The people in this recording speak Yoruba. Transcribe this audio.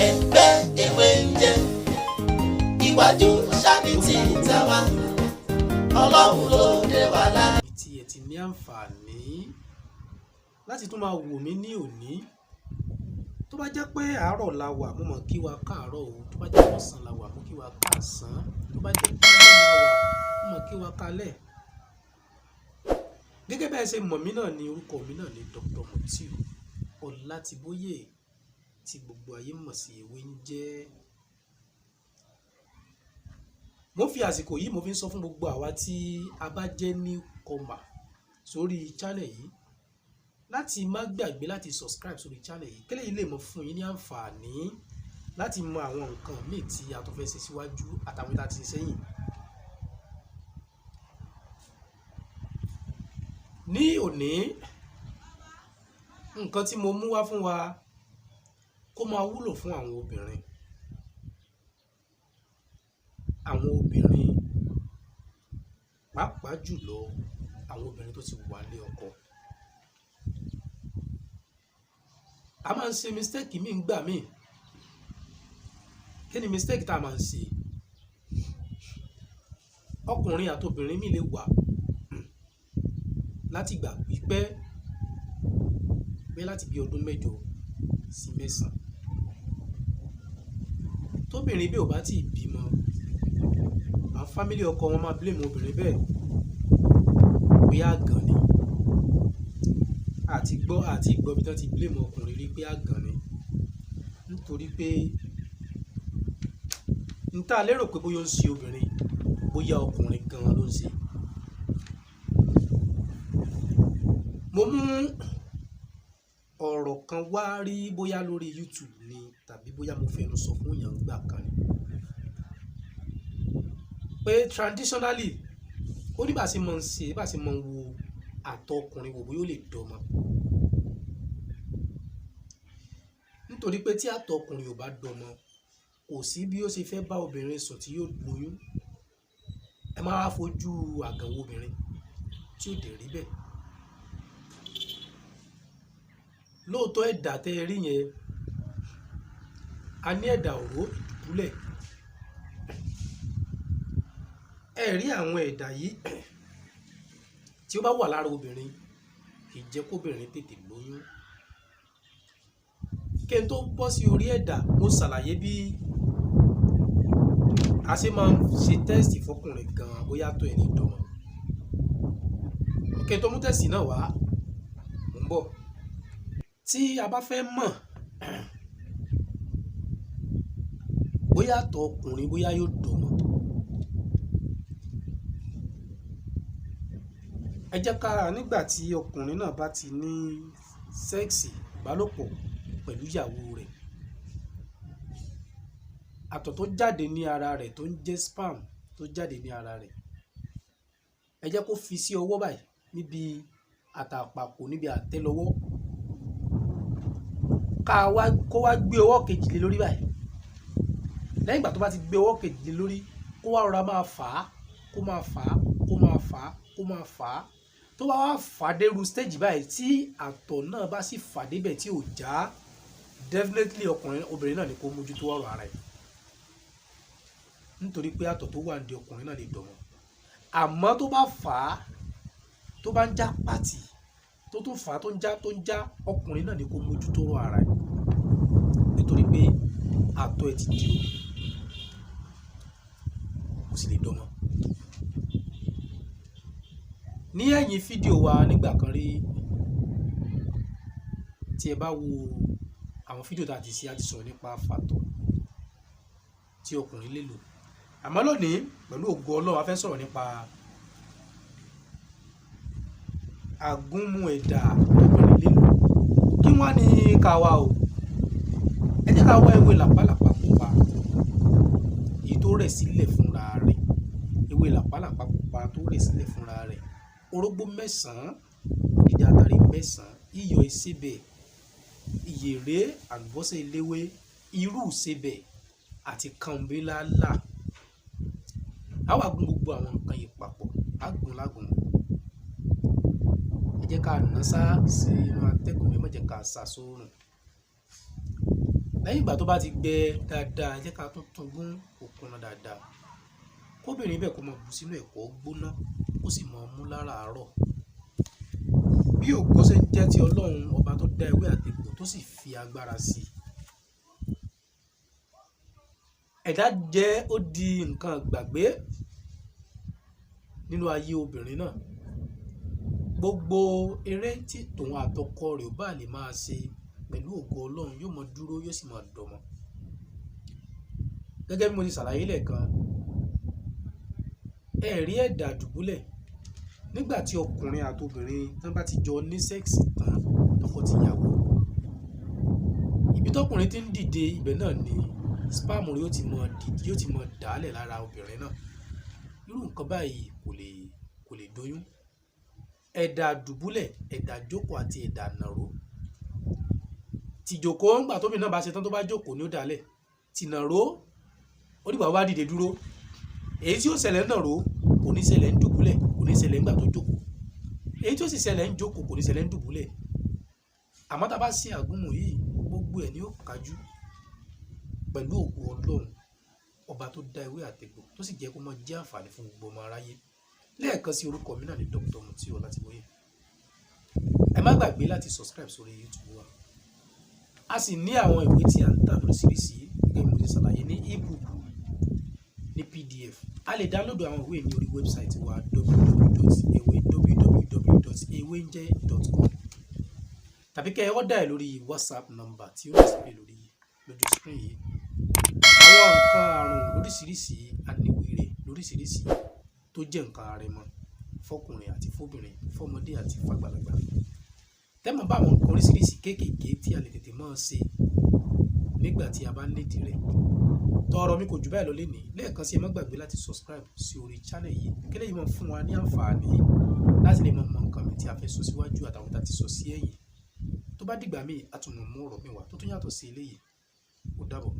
Ẹgbẹ́ ewé ń jẹ́ iwájú sani tí tàwa, Ọlọ́run ló dé wa lá. Ibi tí ẹ ti ní àǹfààní láti tún máa wò mí ní òní. Tó bá jẹ́ pé àárọ̀ la wà, mo mọ̀ kí wa káàárọ̀ o. Tó bá jẹ́ ọ̀sán la wà, mo kí wa káàsán. Tó bá jẹ́ pálẹ̀ la wà, mo mọ̀ kí wa kálẹ̀. Gẹ́gẹ́ bẹ́ẹ̀ ṣe mọ̀ mí náà ni, orúkọ mi náà ni Dr. Mutiu Ọlátìbóyè, tí gbogbo ayé mọ̀ sí Ewé ń jẹ́. Mo fi àsìkò yìí, mo fi ń sọ fún gbogbo àwa tí a bá jẹ́ newcomer sórí channel yìí láti má gbàgbé láti subscribe sórí channel yìí, kẹ́lẹ́ yìí lè mọ fún yín ní àǹfààní láti mọ àwọn nǹkan míì tí a tó fẹ́ ṣe síwájú àtàwọn tá a ti ṣe sẹ́yìn. Ní òní, nǹkan tí mo mú wá fún wa kó máa wúlò fún àwọn obìnrin. Àwọn obìnrin, pàápàá jùlọ àwọn obìnrin tó ti wà ní ọkọ. A máa ń ṣe mistake míì ńgbà míì. Kí ni mistake tá a máa ń ṣe? Ọkùnrin àti obìnrin míì lè wà láti ìgbà pípẹ́, pé láti bí ọdún 8 sí 9. Tóbìnrin bí ò bá tí bímọ, àwọn family ọkọ wọn máa blame obìnrin bẹ́ẹ̀ pé àgàn ni. A ti gbọ́ bí wọ́n ti blame ọkùnrin rí pé àgàn ni. Nítorí pé n ta lérò pé bóyá ó ń ṣe obìnrin, bóyá ọkùnrin gan-an ló ń ṣe. Mo mú ọ̀rọ̀ kan wá rí bóyá lórí YouTube ni tàbí bóyá mo fẹnu sọ fún èèyàn nígbà kan ni. Pé traditionally, ó ní bá ṣe máa ń ṣe, bá ṣe máa ń wo àtọ̀ ọkùnrin wò bóyá ó lè dọ́mọ. Nítorí pé tí àtọ̀ ọkùnrin ò bá dọ́mọ, kò sí bí ó ṣe fẹ́ bá obìnrin sùn tí yóò lóyún. Ẹ máa fojú àgàn wo obìnrin tí ó dẹ̀ rí bẹ́ẹ̀. Lóòótọ́ ẹ̀dà tẹ rí yẹn, a ní ẹ̀dà òró ìdùbúlẹ̀. Ẹ rí àwọn ẹ̀dà yìí tí ó bá wà lára obìnrin, kì í jẹ́ kó obìnrin tètè lóyún. Kí n tó bọ́ sí orí ẹ̀dà, mo ṣàlàyé bí a ṣe máa ń ṣe test fún ọkùnrin gan-an bóyá tó ẹni dọ́mọ. Kí n tó mú test náà wá, mò ń bọ̀. Tí a bá fẹ́ mọ̀ bóyá àtọ̀ ọkùnrin bóyá yóò dọ́mọ, ẹ jẹ́ ká nígbà tí ọkùnrin náà bá ti ní sẹ́ẹ̀sì ìbálòpọ̀ pẹ̀lú ìyàwó rẹ̀, àtọ̀ tó jáde ní ara rẹ̀ tó ń jẹ́ sperm tó jáde ní ara rẹ̀, ẹ jẹ́ kó fi sí ọwọ́ báyìí níbi àtàpàkò, níbi àtẹ́lẹwọ́, ká wá kó wá gbé ọwọ́ kejì lé lórí báyìí. Lẹ́yìn ìgbà tó bá ti gbé ọwọ́ kejì lé lórí, kó wá rọra máa fà á, kó máa fà á, kó máa fà á, kó máa fà á. Tó bá wá fà á dé irú stage báyìí tí àtọ̀ náà bá sì fà dé ibẹ̀ tí ò já, definitely ọkùnrin, obìnrin náà ni kó mójútó ọ̀rọ̀ ara ẹ̀. Nítorí pé àtọ̀ tó wà ní ọkùnrin náà lè dọ́mọ. Àmọ́ tó bá fà á, tó bá ń já pàtì, tó tún fà á tó ń já, tó ń já, ọkùnrin náà ni kó mójútó ọ̀rọ̀ ara ẹ̀. Nítorí pé àtọ̀ ẹ ti di omi, kò sì lè dọ́mọ. Ní ẹ̀yìn fídíò wa nígbà kan rí, tí ẹ bá wo àwọn fídíò tí a ti ṣe, a ti sọ̀rọ̀ nípa fàtọ̀ tí ọkùnrin lè lò. Àmọ́ lónìí, pẹ̀lú ògo Ọlọ́run, a fẹ́ sọ̀rọ̀ nípa àgúnmu ẹ̀dà tóbìnrin lè lò. Kí wọ́n ní ká wá o. Ẹ jẹ́ ká wá ewé làpálàpá pupa, èyí tó rẹ̀ sílẹ̀ fúnra rẹ̀. Ewé làpálàpá pupa tó rẹ̀ sílẹ̀ fúnra rẹ̀. Orógbó mẹ́sàn-án, Odidi atare 9, iyọ̀ ìsebẹ̀, ìyèré, àlùbọ́sà eléwé, irú ìsebẹ̀ àti kànbílálà. A wá gún gbogbo àwọn nǹkan yìí papọ̀, á gún lágùn. Ẹ jẹ́ ká nà sá sí inú atẹ́gùn, ẹ má jẹ́ ká sá sóòrùn. Lẹ́yìn ìgbà tó bá ti gbẹ dáadáa, ẹ jẹ́ ká tún tún gún kó kúnná dáadáa. Kóbìnrin bẹ́ẹ̀ kó máa bù sínú ẹ̀kọ́ gbóná, kó sì máa mú láràárọ̀. Bí ògo ṣe ń jẹ́ ti Ọlọ́run ọba tó dá ewé àti egbò tó sì fi agbára sí i. Ẹ̀dá jẹ́ ó di nǹkan gbàgbé nínú ayé obìnrin náà. Gbogbo eré tí tòun àtọkọ rẹ̀ ò bá lè máa ṣe pẹ̀lú ògo Ọlọ́run yóò máa dúró, yóò sì máa dọmọ. Gẹ́gẹ́ bí mo ti ṣàlàyé lẹ́ẹ̀kan, ẹ rí ẹ̀dà dùbúlẹ̀ nígbà tí ọkùnrin àti obìnrin tán bá ti jọ ní sẹ́ẹ̀sì tán, tọkọ-tìyàwó. Ibi tọkùnrin tí ń dìde, ibẹ̀ náà ni sperm rẹ̀ yóò ti mọ dìde, yóò ti mọ dàálẹ̀ lára obìnrin náà. Irú nǹkan báyìí kò lè doyún. Ẹ̀dà dùbúlẹ̀, ẹ̀dà jókòó àti ẹ̀dà nàró. Tìjòkó ńgbà tóbi náà bá ṣe tán tó bá jókòó ni ó dàálẹ̀. Tìnàró, ó dìgbà ó bá dìde dúró. Èyí tí ó ṣẹlẹ̀ ń nàró kò ní ṣẹlẹ̀ ń dùbúlẹ̀, kò ní ṣẹlẹ̀ ńgbà tó jókòó. Èyí tí ó sì ṣẹlẹ̀ ń jókòó kò ní ṣẹlẹ̀ ń dùbúlẹ̀. Àmọ́ tá a bá ṣe àgúnmu yìí, gbogbo ẹ̀ ni ó kájú pẹ̀lú ògo Ọlọ́run ọba tó dá ewé àti egbò tó sì jẹ́ kó máa jẹ́ àǹfààní fún gbogbo ọmọ aráyé. Lẹ́ẹ̀kan sí, orúkọ mi náà ni Dr. Mutiu Ọlátìbóyè. Ẹ má gbàgbé láti subscribe sórí YouTube wa. A sì ní àwọn ìwé tí a ń tà lóríṣiríṣi gẹ́gẹ́ bí mo ti ṣàlàyé ní ebook, ní PDF. A lè download àwọn ìwé ní orí website wa www.ewenje.com tàbí kẹ́ ẹ order ẹ̀ lórí WhatsApp number tí ó display lórí lójú screen yìí. Àwọn nǹkan àrùn lóríṣiríṣi, aníwèé rẹ̀ lóríṣiríṣi tó jẹ́ nǹkan àrẹ̀mọ fọkùnrin àti fóbìnrin, fọmọdé àti fàgbàlagbà. Tẹ́mọ̀ bá àwọn nǹkan oríṣiríṣi kéékèèké tí a lè tètè máa ṣe nígbà tí a bá nídìí rẹ̀. Tọrọ mi kò jù báyìí lọ lénìí. Lẹ́ẹ̀kan sí, ẹ má gbàgbé láti subscribe sí orí channel yìí. Kí lèyí máa fún wa ní àǹfààní láti lè máa mọ nǹkan mi tí a fẹ́ sọ síwájú àtàwọn tí a ti sọ sí ẹ̀yìn. Tó bá dìgbà míì, a tún mọ̀ mú ọ̀rọ̀ mi wá tó tún yàtọ̀ sí eléyìí. Ó dàbọ̀.